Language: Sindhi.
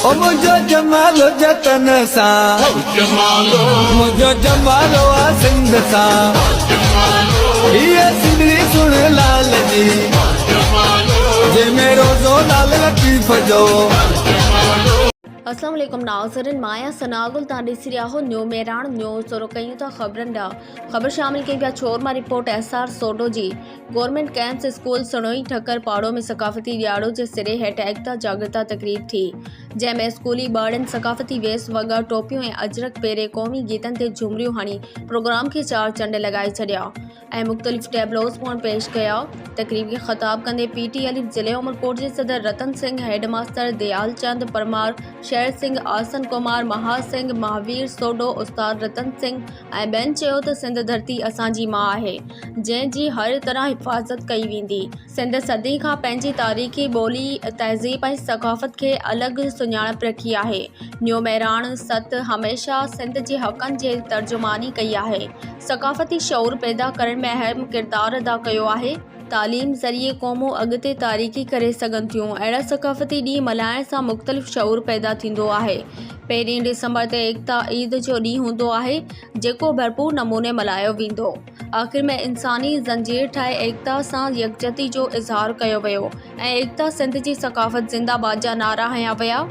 او منهنجو جمالو جتن سان. منهنجو جمالو آ سنڌ سان. هيء سنڌڙي سڻ لال جي. جنهن ۾ روزو لال لطيف جو. اسلام عليڪم ناظرين مان آهيان ثناء گل تان ڏسي رهيا آهيو نيو مهراڻ نيوز شروع ڪيون ٿا خبرن ڏانهن خبر شامل ڪيون پيا ڇور مان رپورٽ ايس آر سوڍو جي گورنمينٽ ڪيمپس اسڪول سڻوئي ٺڪر پاڙو ۾ ثقافتي ڏيهاڙو جي سري هيٺ ايڪتا جاڳرتا تقريب ٿي جنهن ۾ اسڪولي ٻارڙن ثقافتي ويس وڳا ٽوپيون ۽ اجرڪ پهري قومي گيتن تي جهمريون هڻي پروگرام کي چار چنڊ لڳائي ڇڏيا ۽ مختلف ٽيبلوز پڻ پيش ڪيا. تقريب کي خطاب ڪندي پي ٽي الف ضلعي عمرڪوٽ جي صدر رتن سنگهه، هيڊ ماستر ديال چند پرمار، شير سنگهه، آسن ڪمار، مها سنگهه، مهاوير سوڍو، استاد رتن سنگهه ۽ ٻين چيو ته سنڌ ڌرتي اسان جي ماء آهي، جنهن جي هر طرح حفاظت ڪئي ويندي. سنڌ صدين کان پنهنجي تاريخي، ٻولي، تهذيب ۽ ثقافت کي الڳ سڃاڻپ رکي آهي. نيو مهراڻ ست هميشه سنڌ جي حقن جي ترجماني ڪئي آهي. ثقافتي شعور پيدا ڪرڻ ۾ اهم ڪردار ادا ڪيو آهي. تعليم ذريعي قومون اڳتي ترقي ڪري سگهن ٿيون. اهڙا ثقافتي ڏينهن ملهائڻ سان مختلف شعور پيدا ٿيندو آهي. پهرين ڊسمبر تي ايڪتا عيد جو ڏينهن هوندو آهي، جيڪو ڀرپور نموني ملهايو ويندو. آخر ۾ انساني زنجير ٺاهي ايڪتا سان يڪجهتي جو اظهار ڪيو ويو ۽ ايڪتا سنڌ جي ثقافت زنده باد جا نعرا هنيا ويا.